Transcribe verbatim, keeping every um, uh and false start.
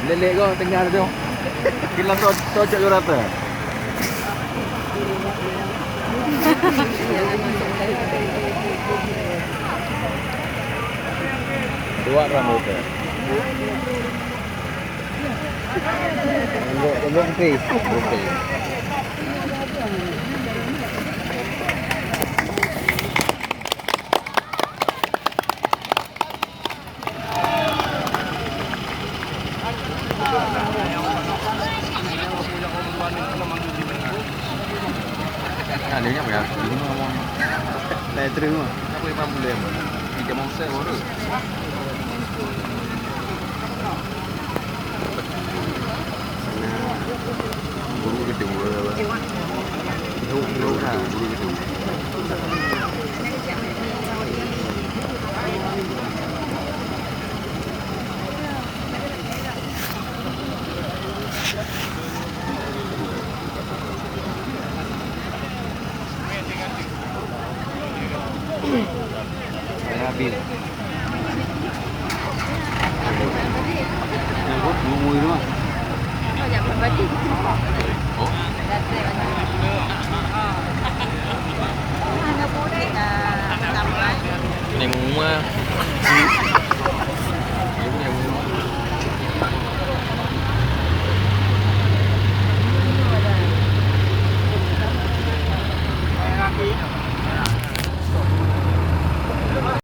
Lelek kau tengah tu. Kena to to cok rata. Dua rambut. Tembok, tembok putih. Putih. Nah, dia punya apa ya? Ini mau ngomong. Nah, terus mau. Apa yang mampu dia? Tiga mau saya baru. Saya habis. Nyangkut, ngomong itu mah. Oh. Ini ngomong.